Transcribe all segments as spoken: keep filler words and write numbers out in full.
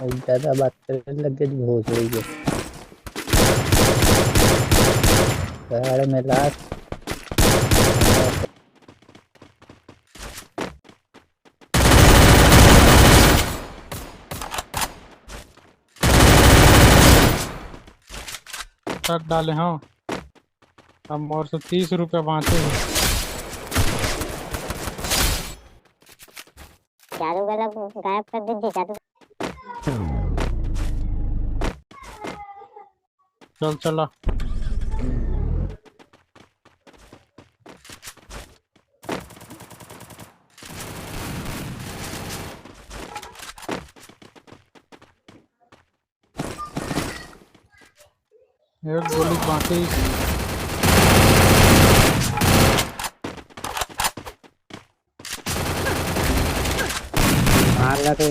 अब ज्यादा बात करे लग गए, बेहोश हो गए। गाड़ में लात। सट डाले, हाँ। अब मोर से तीस रुपया बाँचे हे। जादूगर ला गायब कर दे, जादू। चल, चला। एक गोली बाकी। मार ला रे।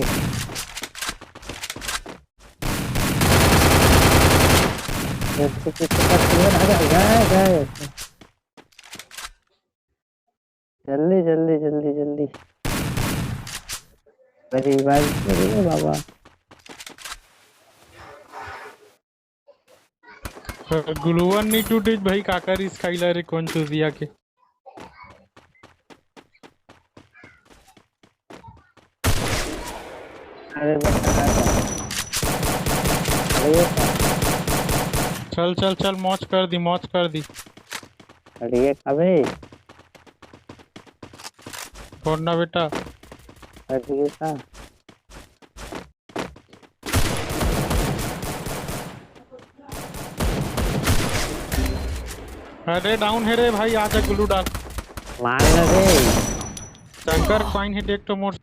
जल्दी, जल्दी, जल्दी, जल्दी, जल्दी। जल्दी, जल्दी, जल्दी, जल्दी। अरे भाई, अरे बाबा। ग्लूवन नहीं टूटे भाई, काकर इस खाइला रे, कौन चूजिया के। अरे बस। अरे ये क्या? चल, चल, चल, मौज कर दी, मौज कर दी। अरे ये अबे। छोड़ना बेटा। अरे ये क्या? अरे डाउन है रे भाई, आजा ग्लू डाल। मार ना रे। शंकर कॉइन हिट एक तो मोर।